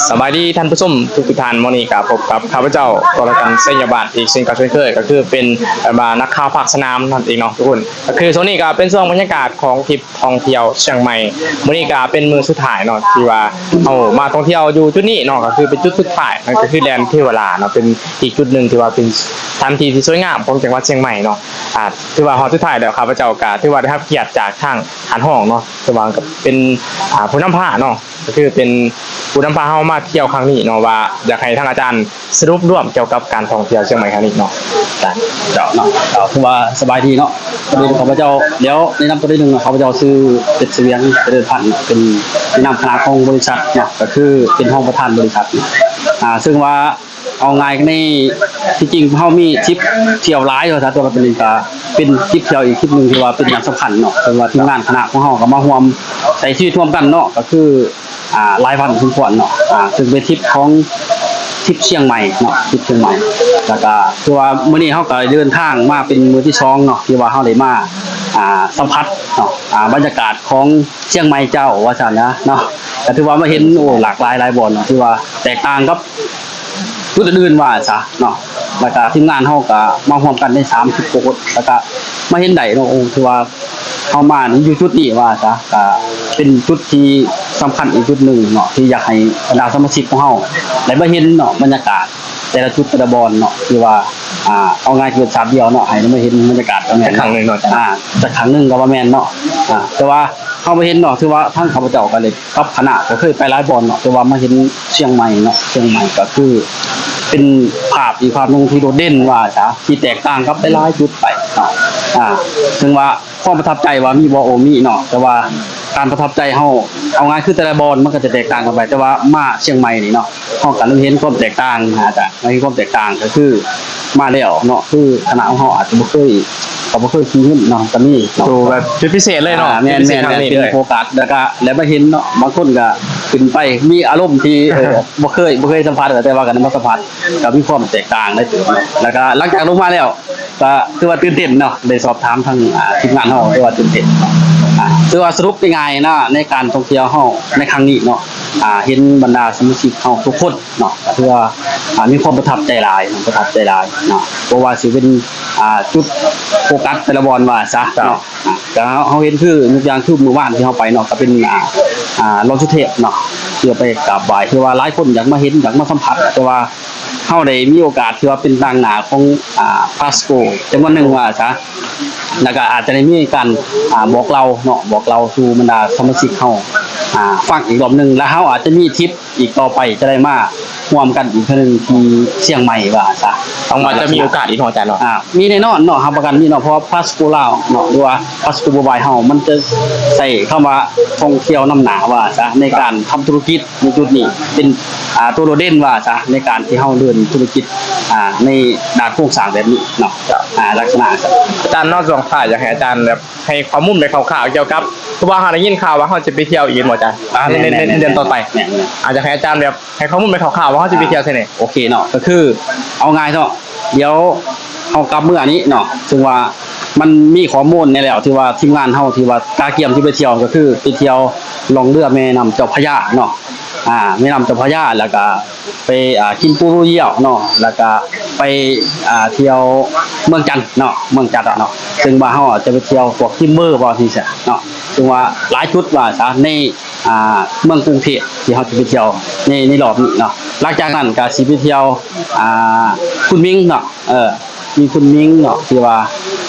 ສະບາຍດີທ່ານຜູ້ຊົມທຸກໆທ່ານ, ມື້ນີ້ກໍພົບກັບຂ້າພະເຈົ້າ ກໍລະກັນ ໄຊຍະບາດ ອີກເຊັ່ນເກົ່າເຊັ່ນເຄີຍ ກໍຄືເປັນ ເອີ້ນວ່ານັກຂ່າວພາກສະໜາມນັ້ນເອງເນາະທຸກຄົນ. ກໍຄືຊ່ວງນີ້ກໍເປັນຊ່ວງບັນຍາກາດຂອງທຣິບທ່ອງທ່ຽວຊຽງໃໝ່, ມື້ນີ້ກໍເປັນມື້ສຸດທ້າຍເນາະ ທີ່ວ່າເຮົາມາທ່ອງທ່ຽວຢູ່ຈຸດນີ້ເນາະ, ກໍຄືເປັນຈຸດສຸດທ້າຍ ນັ້ນກໍຄືແດນເທວະລາເນາະ, ເປັນອີກຈຸດໜຶ່ງທີ່ວ່າເປັນສະຖານທີ່ທີ່ສວຍງາມຂອງຈັງຫວັດຊຽງໃໝ່ເນາະ. ອາ ຖືວ່າຮອດສຸດທ້າຍແລ້ວ ຂ້າພະເຈົ້າກໍຖືວ່າໄດ້ຮັບກຽດຈາກທາງທ່ານຮອງເນາະ ຖືວ່າກໍເປັນ ອາ ຜູ້ນຳພາເນາະ, ກໍຄືເປັນຜູ້ນຳພາເຮົາມາທ່ຽວຄັ້ງນີ້ເນາະ, ວ່າຢາກໃຫ້ທາງອາຈານສະຫຼຸບລວມກ່ຽວກັບການທ່ອງທ່ຽວຊຽງໃໝ່ຄັ້ງນີ້ເນາະ. ເຈົ້າເນາະ ກໍຖືວ່າສະບາຍດີເນາະ. ກ່ອນອື່ນຂ້າພະເຈົ້າ ດຽວແນະນຳຕົວໜ້ອຍໜຶ່ງເນາະ, ຂ້າພະເຈົ້າຊື່ ເພັດ ສະຫວຽງ ຈະເລີນພັນ ເປັນຜູ້ນຳຄະນະຂອງບໍລິສັດເນາະ, ກໍຄືເປັນຮອງປະທານບໍລິສັດ ອາ ເຊິ່ງວ່າ ເອົາງ່າຍໃນ ທີ່ຈິງເຮົາມີທຣິບທ່ຽວຫຼາຍວ່າຊັ້ນ, ແຕ່ວ່າໂຕນີ້ກໍເປັນທຣິບທ່ຽວອີກທຣິບໜຶ່ງທີ່ວ່າເປັນຢ່າງສຳຄັນເນາະ, ເຊິ່ງວ່າທີມງານຄະນະຂອງເຮົາກໍມາຮ່ວມໃຊ້ຊີວິດຮ່ວມກັນເນາະ, ກໍຄື ອ່າ ຫຼາຍວັນສົມຄວນເນາະ, ອ່າ ເຊິ່ງເປັນທຣິບຂອງ ທຣິບຊຽງໃໝ່ເນາະ, ທຣິບຊຽງໃໝ່. ແລ້ວກໍຖືວ່າມື້ນີ້ເຮົາກໍໄດ້ເດີນທາງມາເປັນມື້ທີສອງເນາະ ທີ່ວ່າເຮົາໄດ້ມາ ອ່າ ສຳຜັດເນາະ ອ່າ ບັນຍາກາດຂອງຊຽງໃໝ່ເຈົ້າວ່າຊັ້ນນະເນາະ, ກໍຖືວ່າມາເຫັນ ໂອ້ ຫຼາກຫຼາຍຫຼາຍບ່ອນເນາະ ທີ່ວ່າແຕກຕ່າງກັບ ຈຸດອື່ນໆວ່າຊະເນາະ. ແລ້ວກະທີມງານເຮົາກະມາຮ່ວມກັນໄດ້ສາມສິບກວ່າຄົນ ແລ້ວກະມາເຫັນໄດ້ເນາະ, ໂອ້ ຖືວ່າເຮົາມາຢູ່ຈຸດນີ້ວ່າຊະ ກະເປັນຈຸດທີ່ສຳຄັນອີກຈຸດໜຶ່ງເນາະ ທີ່ຢາກໃຫ້ບັນດາສະມາຊິກຂອງເຮົາໄດ້ມາເຫັນເນາະ ບັນຍາກາດແຕ່ລະຈຸດແຕ່ລະບ່ອນເນາະ ທີ່ວ່າ ອ່າ ເອົາງ່າຍຄືສາມດຽວເນາະ ໃຫ້ໄດ້ມາເຫັນບັນຍາກາດ ກໍແມ່ນເນາະ ຄັ້ງໜຶ່ງເນາະ ອ່າ ຈັກຄັ້ງໜຶ່ງກໍວ່າແມ່ນເນາະ. ອ່າ ແຕ່ວ່າເຮົາມາເຫັນເນາະ ຖືວ່າທາງຂ້າພະເຈົ້າກໍໄດ້ ກັບຄະນະກໍເຄີຍໄປຫຼາຍບ່ອນເນາະ, ແຕ່ວ່າມາເຫັນຊຽງໃໝ່ເນາະ, ຊຽງໃໝ່ກໍຄືເປັນພາບອີກພາບໜຶ່ງທີ່ໂດດເດັ່ນວ່າຊະ ທີ່ແຕກຕ່າງກັບຫຼາຍໆຈຸດໄປເນາະ. ອ່າ ເຊິ່ງວ່າຄວາມປະທັບໃຈວ່າມີບໍ່? ໂອ ມີເນາະ, ແຕ່ວ່າການປະທັບໃຈເຮົາ ເອົາງ່າຍຄືແຕ່ລະບ່ອນມັນກໍຈະແຕກຕ່າງກັນໄປ, ແຕ່ວ່າມາຊຽງໃໝ່ນີ້ເນາະ ເຮົາກໍເລີ່ມເຫັນຄວາມແຕກຕ່າງ ອາດຈະເຫັນຄວາມແຕກຕ່າງ ກໍຄືມາແລ້ວເນາະ ຄືຄະນະຂອງເຮົາອາດຈະບໍ່ເຄີຍ ກໍບໍ່ເຄີຍຂີ່ເງິນເນາະ ກໍມີເນາະ ໂຕແບບຈຸດພິເສດເລີຍເນາະ. ອ່າ ແມ່ນໆ ເປັນຄັ້ງນີ້ເລີຍ ໂອກາດ ແລ້ວກະ ແລ້ວມາເຫັນເນາະ ບາງຄົນກະຂຶ້ນໄປມີອາລົມທີ່ ເອີ ບໍ່ເຄີຍ ບໍ່ເຄີຍສຳຜັດ ແຕ່ວ່າກໍໄດ້ມາສຳຜັດ ກໍມີຄວາມແຕກຕ່າງຫຼາຍເຕີບເນາະ. ແລ້ວກະຫຼັງຈາກລົງມາແລ້ວ ກໍຖືວ່າຕື່ນເຕັ້ນເນາະ ໄດ້ສອບຖາມທາງ ອ່າ ທີມງານເຮົາ ຖືວ່າຕື່ນເຕັ້ນເນາະ. ອ່າ ຖືວ່າສະຫຼຸບງ່າຍໆນະ ໃນການທ່ອງທ່ຽວເຮົາໃນຄັ້ງນີ້ເນາະ ອ່າ ເຫັນບັນດາສະມາຊິກເຮົາທຸກຄົນ ເນາະ ກໍຖືວ່າ ອ່າ ມີຄວາມປະທັບໃຈຫຼາຍເນາະ ປະທັບໃຈຫຼາຍເນາະ ບໍ່ວ່າຊິເປັນ ອ່າ ຈຸດໂຟກັສແຕ່ລະບ່ອນວ່າຊະເນາະ. ອ່າ ກໍເຮົາ ເຮົາເຫັນຄືຍົກຢ່າງຄືມື້ວານທີ່ເຮົາໄປເນາະ ກໍເປັນ ອ່າ ອ່າ ດອນສຸເທບເນາະ ເພື່ອໄປກາບໄຫວ້ ຄືວ່າຫຼາຍຄົນຢາກມາເຫັນ ຢາກມາສຳຜັດ ແຕ່ວ່າເຮົາໄດ້ມີໂອກາດທີ່ວ່າເປັນຕາງໜ້າຂອງ ອ່າ ພາສໂກຈຳນວນໜຶ່ງວ່າຊະ ແລ້ວກໍອາດຈະໄດ້ມີການ ອ່າ ບອກເລົ່າເນາະ ບອກເລົ່າສູ່ບັນດາສະມາຊິກເຮົາ ອ່າ ຟັງອີກລອບໜຶ່ງ ແລ້ວເຮົາອາດຈະມີທຣິບ ອີກຕໍ່ໄປຈະໄດ້ມາຮ່ວມກັນອີກເທື່ອໜຶ່ງທີ່ຊຽງໃໝ່ວ່າຊະ. ຫວັງວ່າຈະມີໂອກາດອີກເນາະອາຈານເນາະ. ອ່າ ມີແນ່ນອນເນາະ ຮັບປະກັນມີເນາະ ເພາະວ່າພາສໂກລາວເນາະ ຫຼືວ່າພາສໂກໂມບາຍເຮົາ ມັນຈະໃຊ້ຄຳວ່າທ່ອງທ່ຽວນຳໜ້າວ່າຊະ ໃນການທຳທຸລະກິດໃນຈຸດນີ້ ເປັນ ອ່າ ຕົວໂດດເດັ່ນວ່າຊະ ໃນການທີ່ເຮົາເດີນທຸລະກິດ ອ່າ ໃນດ້ານໂຄງສ້າງແບບນີ້ເນາະ. ອ່າ ລັກສະນະ ອາຈານເນາະ ຊ່ວງທ້າຍຢາກໃຫ້ອາຈານແບບ ໃຫ້ຂໍ້ມູນໄປຄ່າວໆກ່ຽວກັບ ເພາະວ່າເຮົາໄດ້ຍິນຂ່າວວ່າເຮົາຈະໄປທ່ຽວອີກແມ່ນບໍ່ອາຈານ? ອ່າ ໃນ ແມ່ນໆ ໃນເດືອນຕໍ່ໄປ ແມ່ນໆ ອາດຢາກໃຫ້ອາຈານແບບໃຫ້ຂໍ້ມູນໄປຄ່າວໆວ່າເຮົາຈະໄປທ່ຽວໃສແດ່? ໂອເຄເນາະ ກໍຄືເອົາງ່າຍເນາະ ດຽວເຮົາກັບເມືອນີ້ເນາະ ເຊິ່ງວ່າມັນມີຂໍ້ມູນແດ່ແລ້ວ ທີ່ວ່າທີມງານເຮົາທີ່ວ່າກະກຽມທີ່ໄປທ່ຽວ ກໍຄືໄປທ່ຽວລ່ອງເຮືອແມ່ນ້ຳເຈົ້າພະຍາເນາະ ອ່າ ແມ່ນ້ຳເຈົ້າພະຍາ ແລ້ວກະ ໄປ ອ່າ ກິນປູເຢັຽວເນາະ ແລ້ວກະໄປ ອ່າ ທ່ຽວເມືອງຈັນເນາະ ເມືອງຈັນເນາະ ເຊິ່ງວ່າເຮົາອາດຈະໄປທ່ຽວພວກທິມເບີ ວ່າຈັ່ງຊີ້ເນາະ ເຊິ່ງວ່າຫຼາຍຈຸດວ່າຊະ ໃນ ອ່າ ເມືອງກຸງເທບທີ່ເຮົາຈະໄປທ່ຽວໃນ ໃນລອບນີ້ເນາະ. ຫຼັງຈາກນັ້ນກະຊິໄປທ່ຽວ ອ່າ ຄຸນໝິງເນາະ ເອີ ມີຄຸນໝິງເນາະ ທີ່ວ່າ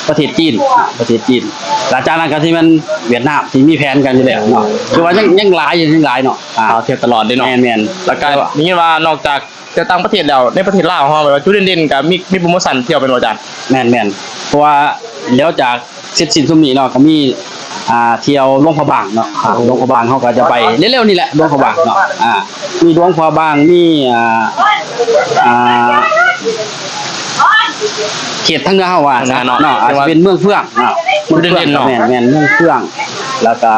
ປະເທດຈີນ ປະເທດຈີນ ຫຼັງຈາກນັ້ນກະຊິແມ່ນຫວຽດນາມ ທີ່ມີແຜນກັນຢູ່ແລ້ວເນາະ ຄືວ່າຍັງ ຍັງຫຼາຍຢູ່ ຍັງຫຼາຍເນາະ. ອ່າ ທ່ຽວຕະຫຼອດເດ້ເນາະ ແມ່ນໆ ແລ້ວກະ ແຕ່ວ່າ ໄດ້ຍິນວ່ານອກຈາກ ແຕ່ຕ່າງປະເທດແລ້ວ ໃນປະເທດລາວເຮົາ ແບບວ່າຈຸດເດັ່ນໆ ກໍມີ ມີໂປຣໂມຊັນທ່ຽວແມ່ນບໍ່ອາຈານ? ແມ່ນໆ ເພາະວ່າແລ້ວຈາກເສັດສິ້ນຊຸມນີ້ເນາະ ກໍມີ ອ່າ ທ່ຽວຫຼວງພະບາງເນາະ ອ່າ ໂອ້ ຫຼວງພະບາງເຮົາກໍຈະໄປ ອໍ ເລັວໆນີ້ແຫຼະ ຫຼວງພະບາງເນາະ ອ່າ ມີຫຼວງພະບາງ ມີ ອ່າ ອ່າ ເຂດທາງເໜືອເຮົາວ່າ ທາງເໜືອເນາະ ເນາະ ອາດຈະເປັນເມືອງເຟືອງເນາະ ເມືອງເຟືອງ ເດັ່ນໆເນາະ ແມ່ນໆ ເມືອງເຟືອງ ແລ້ວກໍ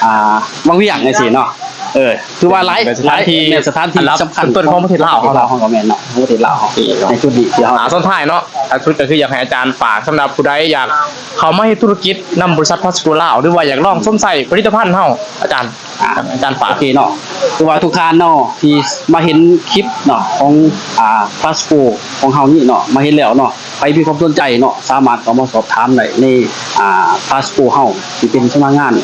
ອ່າ ວັງວຽງຈັ່ງຊີ້ເນາະ. ເອີ ຖືວ່າຫຼາຍ ເປັນສະຖານທີ່ ຫຼາຍ ແມ່ນສະຖານທີ່ ອັນດັບ ສຳຄັນ ຕົ້ນໆຂອງປະເທດລາວເຮົາເນາະ ຂອງເຮົາ ແມ່ນເນາະ ຂອງປະເທດລາວເຮົາ ໂອເຄເນາະ ໃນຈຸດນີ້ທີ່ເຮົາ ອ່າ ສຸດທ້າຍເນາະ ທ້າຍສຸດກໍຄືຢາກໃຫ້ອາຈານຝາກສຳລັບຜູ້ໃດຢາກເຂົ້າມາເຮັດທຸລະກິດນຳບໍລິສັດພລັສໂກລາວ ຫຼືວ່າຢາກລອງຊົມໃຊ້ຜະລິດຕະພັນເຮົາ ອາຈານ ອ່າ ອາຈານຝາກ ໂອເຄເນາະ ຄືວ່າທຸກທ່ານເນາະ ທີ່ມາເຫັນຄລິບເນາະ ຂອງ ອ່າ ພລັສໂກຂອງເຮົານີ້ເນາະ ມາເຫັນແລ້ວເນາະ ໃຜມີຄວາມສົນໃຈເນາະ ສາມາດເຂົ້າມາສອບຖາມໄດ້ໃນ ອ່າ ພລັສໂກເຮົາ ທີ່ເປັນສຳນັກງານ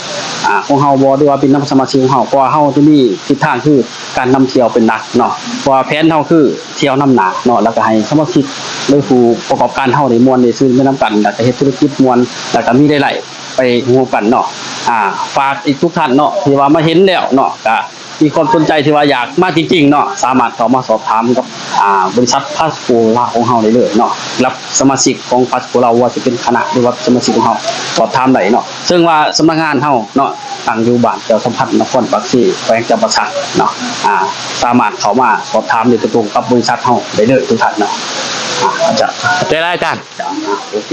ອ່າ ຂອງເຮົາບໍ່ ຫຼືວ່າເປັນນຳສະມາຊິກຂອງເຮົາ ເພາະວ່າເຮົາຈະມີທິດທາງຄືການນຳທ່ຽວເປັນຫຼັກເນາະ ເພາະວ່າແຜນເຮົາຄືທ່ຽວນຳໜ້າເນາະ ແລ້ວກໍໃຫ້ສະມາຊິກ ຫຼື ຜູ້ປະກອບການເຮົາໄດ້ມ່ວນໄດ້ຊື່ນໄປນຳກັນ ແລ້ວກໍເຮັດທຸລະກິດມ່ວນ ແລ້ວກໍມີລາຍໄດ້ໄປຮ່ວມກັນເນາະ ອ່າ ຝາກອີກທຸກທ່ານເນາະ ທີ່ວ່າມາເຫັນແລ້ວເນາະ ກໍ ມີຄວາມສົນໃຈທີ່ວ່າຢາກມາຈິງໆເນາະ ສາມາດເຂົ້າມາສອບຖາມກັບ ອ່າ ບໍລິສັດພລັສໂກລາວຂອງເຮົາໄດ້ເລີຍເນາະ ຮັບສະມາຊິກຂອງພລັສໂກລາວ ບໍ່ວ່າຈະເປັນຄະນະ ຫຼືວ່າສະມາຊິກຂອງເຮົາ ສອບຖາມໄດ້ເນາະ ເຊິ່ງວ່າສຳນັກງານເຮົາເນາະ ຕັ້ງຢູ່ບ້ານແກ້ວສຳພັນ ນະຄອນປາກເຊ ແຂວງຈຳປາສັກເນາະ ອ່າ ສາມາດເຂົ້າມາສອບຖາມໂດຍຕະກົງກັບບໍລິສັດເຮົາໄດ້ເລີຍທຸກທ່ານເນາະ ອ່າ ອາຈານ ຂອບໃຈຫຼາຍອາຈານ ໂອເຄ.